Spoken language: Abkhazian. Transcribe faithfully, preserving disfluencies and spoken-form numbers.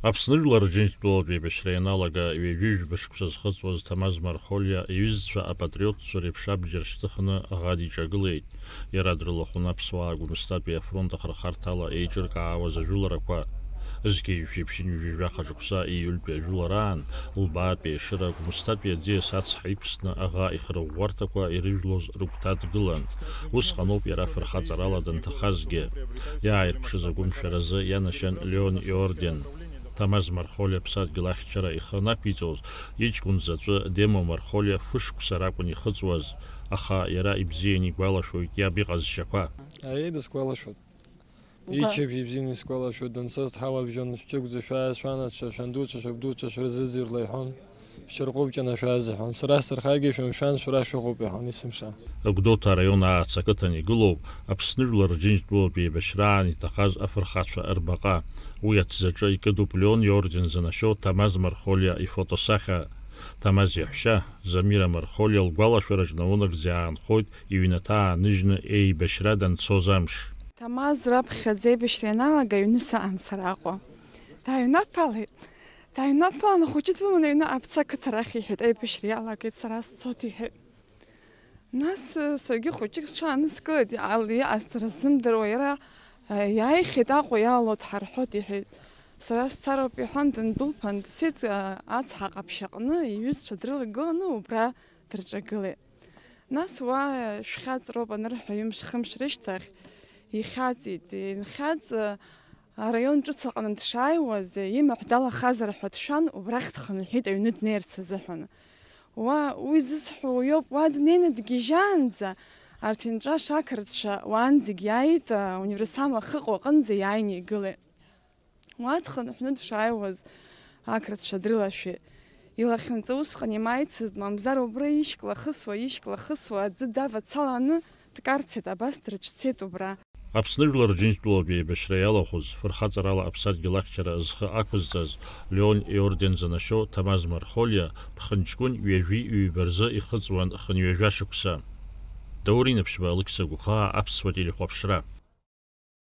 Аԥсны жәлар Рџьынџьтәылатә еибашьра ианалага ҩажәи жәба шықәса зхыҵуаз Ҭамаз Мархолиа иҩызцәа апатриотцәа реиԥш абџьар шьҭыхны аӷа диҿагылеит. Иара дрылахәын аԥсуаа Гәымсҭатәи афронт ахырхарҭала еиҿыркаауаз ажәыларақәа. Зқьи жәшәи ԥшьынҩажәи жәаха шықәса ииультәи ажәылараан, лбаатәи ашыра Гәымсҭатәи аӡиас ацҳа иқәсны аӷа ихырӷәӷәарҭақәа ирыжәлоз рыгәҭа дгылан. Усҟаноуп иара фырхаҵарала данҭахазгьы. Иааирԥшыз агәымшәаразы ианашьан Леон иорден. Ҭамаз Мархолиа аԥсадгьыл ахьчара ихы анақәиҵоз, иҷкәын заҵәы Демо Мархолиа фышықәса ракәын ихыҵуаз, аха иара ибзианы игәалашәоит иаб иҟазшьақәа. Аиеи, дысгәалашәоит. Уга- Иччабжь ибзианы исгәалашәоит, данцоз дҳалабжьон, шәҷыгәӡа шәааи, шәанацәа, шәандуцәа, шәабдуцәа шәрызыӡырҩла иҳәон, шәырҟәыбҷан шәааз иҳәон. Сара сҭырхагьы шәымшәан, шәара шәыҟоуп иҳәон есымша. Агәдоуҭа араион Аац ақыҭан игылоуп Аԥсны жәлар Рџьынџьтәылатә еибашьраан иҭахаз афырхацәа рбаҟа. Уи аҭӡаҿы икыдуп Леон иорден занашьоу Ҭамаз Мархолиа ифотосахьа. Ҭамаз иаҳәшьа, Замира Мархолиа лгәалашәараҿ наунагӡа иаанхоит иҩнаҭа ааныжьны еибашьра данцоз амш. Ҭамаз раԥхьаӡа еибашьра ианалага аҩны саан сара Аҟәа. Дааҩнаԥалеит. Дааҩнаԥалан, ахәыҷы дыманы аҩны Аԥца ақыҭа рахь иҳәеит, аибашьра иалагеит, сара сцоит, иҳәеит. Нас, э, саргьы хәыҷык сҽааныскылеит, иҟал-, иҟасҵара сзымдыруа, иара, э, иааихьеит, Аҟәа иаало дҳарҳәоит, иҳәеит. Сара сцароуп, иҳәан, дындәылԥан дцеит, э, ацҳа ҟаԥшь аҟны иҩызцәа дрылагыланы убра дырҿагылеит. Нас уа, э, шәхьаҵроуп анырҳәа, ҩымш-хымш рышьҭахь ихьаҵит, инхьаҵ, э, араион ҿыц аҟны дшааиуаз, э, имаҳә далахазар ҳәа дшәан, убрахь дхынҳәит аҩны днеирц азыҳәан. Уа, уи зысҳәо уиоуп, уа днеины дгьежьаанӡа, арҭ инҵәаша ақырҭцәа уаанӡагь иааит, а, универсам ахы ыҟоу аҟынӡа иааины игылеит. Уа дхынҳәны дшааиуаз ақырҭцәа дрылашәеит. Илахьынҵа усҟан имааицызт, мамзар убра ишьклахысуа, ишьклахысуа аӡы давацаланы дкарцеит, абас дрыцәцеит убра. Аԥсны Жәлар Рџьынџьтәылатә еибашьра иалахәыз, фырхаҵарала аԥсадгьыл ахьчара зхы ақәызҵаз, Леон иорден занашьоу Ҭамаз Мархолиа ԥхынҷкәын ҩажәи ҩба рзы ихыҵуан хынҩажәа шықәса. Даур Инаԥшьба, Алықьса Гәхаа, Аԥсуа телехәаԥшра.